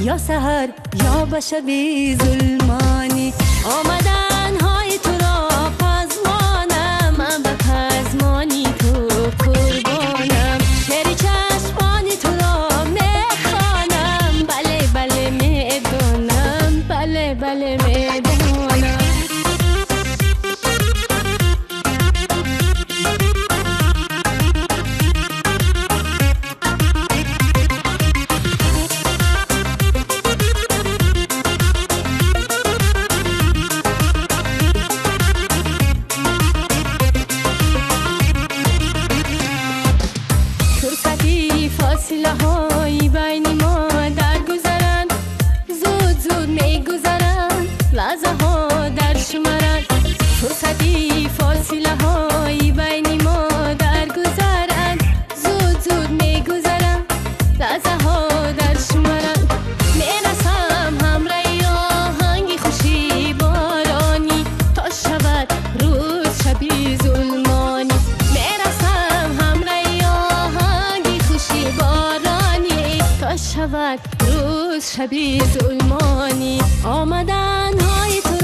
یا سحر یا به شبی ظلمانی. آمدنهای تو را پزمانم، من به پزمانی تو قربانم. شعر چشمانی تو را میخوانم، بله بله میدانم، بله بله میدانم. فاصله های بین ما در گذرند، زود زود می گذرند، لحظه ها در شمرند. فرصتی فاصله های بین ما در گذرند، زود زود می گذرند، لحظه ها در شمرند. میرسم همراه آهنگ خوشی بارانی، تا شود روز شبی ظلمانی. میرسم همراه آهنگ خوشی بارانی، تا شود روز شبی ظلمانی. آمدن های تو